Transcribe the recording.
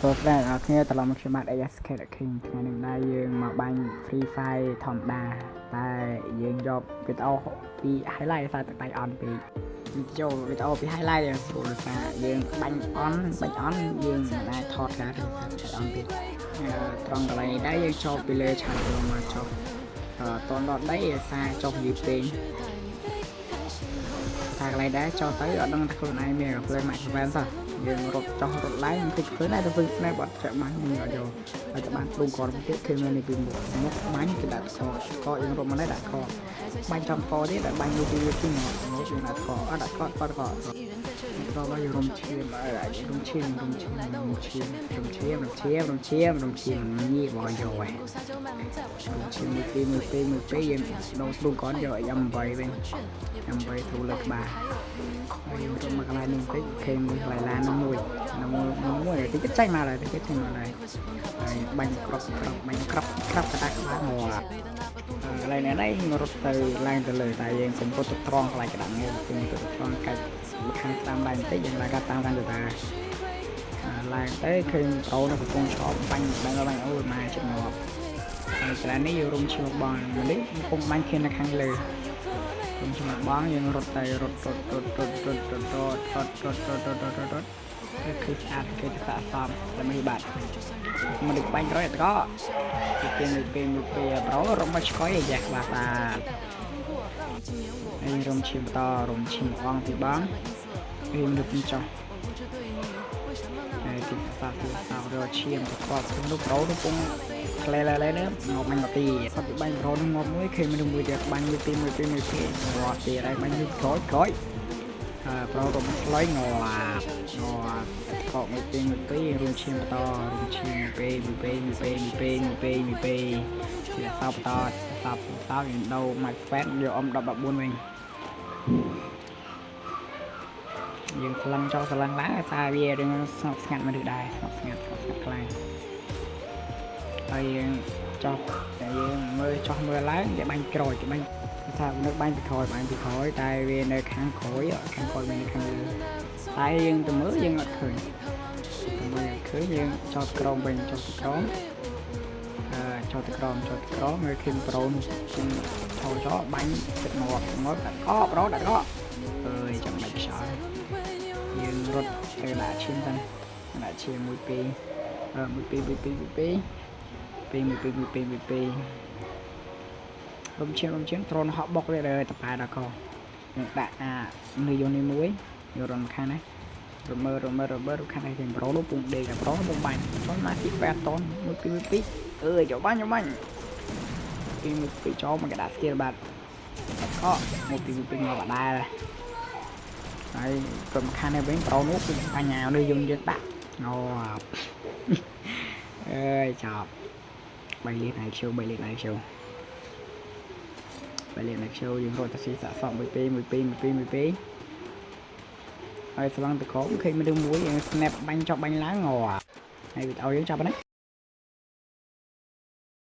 សួស្តីអ្នកនរគ្នាត្រឡប់មកខ្ញុំបាទ ASK The King ថ្ងៃនេះដែរយើងមកបាញ់ Free Fire ធម្មតាតែយើងយកវីដេអូពី highlight សារទឹកដៃអន់ពេកចូលវីដេអូពី highlight យើងស្រួលដោយសារយើងបាញ់អន់បាញ់អន់យើងមិនអាចថតការទេសារទឹកដៃអន់ពេកអឺត្រង់កន្លែងនេះដែរយើងចូលពីលើឆាតយកមកចុះអឺតនដល់ដីដោយសារចុះយឺតពេកតែកន្លែងដែរចុះទៅអត់ដឹងថាខ្លួនឯងមានកាភ្លើង Max 7សោះយើងរត់ចុះរត់ឡើងឃើញឃើញដែរទៅវិញស្នេហ៍បាត់ចាក់បាញ់យើងអត់យកហើយទៅបានទ្រូងគាត់ទៀតឃើញមាននេះពីមុខមុខបាញ់គេដាក់ខខយើងរត់មកនេះដាក់ខបាញ់ចំខទៀតដាក់បាញ់មួយពីពីមកមកយើងដាក់ខអត់ដាក់ខខខដល់យើងរំឈាមរំឈាមរំឈាមរំឈាមរំឈាមរំឈាមរំឈាមរំឈាមញីបយកឯងរំឈាមមួយពីមួយពីមួយពីយើងដូរទ្រូងគាត់យក M8 វិញ M8 ទ្រូលើក្បាលហើយយើងរត់មកកន្លែងនេះបន្តិចឃើញមួយកន្លែងឡាននោះមួយនោះមួយមួយតិចចេញមកហើយតិចចេញមកហើយហើយបាញ់ក្របក្របបាញ់ក្របក្របកតាក្បាលងាប់កន្លែងនេះនេះរត់ទៅឡើងទៅលើតែយើងកុំរត់ទៅត្រង់កន្លែងក្តាំងនេះយើងទៅត្រង់កាច់ខាងស្ដាំឡើងបន្តិចយើងឡើងកាត់តាមកាន់ទៅតាឡើងទៅឃើញប្រូនៅកំពុងឆប់បាញ់បាញ់បាញ់អូយម៉ែចិត្តងាប់ហើយកន្លែងនេះយើងរុំឈ្មោះបងនេះកំពុងបាញ់គ្នានៅខាងលើរុំឈ្មោះបងយើងរត់ទៅរត់រត់រត់រត់រត់រត់រត់រត់រត់រត់រត់រត់រត់រត់គឺឃើញស្អាតគេទៅស័កសមតែមិនបាត់មកដឹកបាញ់ក្រោយអត់ក៏ពីមួយពីមួយពីប្រូរត់មកឆ្កយអាយ៉ាក្បាលសាហើយរុំឈាមបន្តរុំឈាមអងពីបងហើយមនុស្សចុះហើយទីសាទីសារកឈាមប្រកបក្នុងប្រូនោះពងក្លែលែលែនេះងាប់បាញ់មកទីអត់ពីបាញ់ប្រូនោះងាប់មួយឃើញមនុស្សមួយទៀតបាញ់មួយពីមួយពីមួយពីងាប់ទៀតហើយបាញ់មួយក្រោយក្រោយអើប្រូក៏មកឆ្លុយងាប់ងាប់កកមួយពីមួយពីរួមឈាមបន្តរួមឈាមមួយពីមួយពីមួយពីមួយពីមួយពីមួយពីជាសោបបន្តសោបសោបយើងដូរម៉ាច់ហ្វេតយកអម10 14វិញយើងស្លឹងចោលស្លឹងឡើងសារវារឿងស្ងប់ស្ងាត់មកឬដែរស្ងប់ស្ងាត់ស្ងប់ស្ងាត់ខ្លាំងហើយយើងចោះតែយើងមើលចោះមើលឡើងគេបាញ់ក្រោយគេបាញ់ថានៅបាញ់ពីក្រោយបាញ់ពីក្រោយតែវានៅខាងក្រោយខាងក្រោយវានៅខាងលើតែយើងទៅមើលយើងអត់ឃើញទៅមើលអត់ឃើញយើងចោតក្រោមវិញចោតទៅក្រោមអឺចោតទៅក្រោមចោតទៅក្រោមមើលឃើញប្រូនោះជិះឆោចោបាញ់ចិត្តងាប់ងាប់ដាក់កប្រូដាក់កអើយចាំបាច់ខ្យល់យើងរត់ទៅដាក់ឈាមសិនដាក់ឈាម1 2 1 2 1 2 1 2 2 1 2 1 2 1 2រំឈាមរំឈាមត្រូនហក់បុកទៀតអើយតប៉ែដល់កយើងដាក់អានេះយកនេះមួយយករំខាងណារមើរមើរមើរខាងនេះគេប្រូនោះពងដេកប្រូនោះពងបាញ់ចុះមកស៊ី8តន1 2 1 2អើយចូលបាញ់ចូលបាញ់2 1 2ចូលមកកដាក់ស្គីលបាត់ក1 2 1 2មកបដែលហើយក៏មកខាងនេះវិញប្រូនោះគឺបញ្ញានេះយើងយើងដាក់អូអើយចប់3លាន IQ 3លាន IQ 3លាន IQ យើងរត់ទៅស៊ីសាក់សក់1 2 1 2 1 2 1 2ហើយស្លង់ទៅក្រោមឃើញមនុស្សមួយ snap បាញ់ចប់បាញ់ឡើងងាប់ហើយវីដេអូយើងចាប់ប៉ុណ្ណា។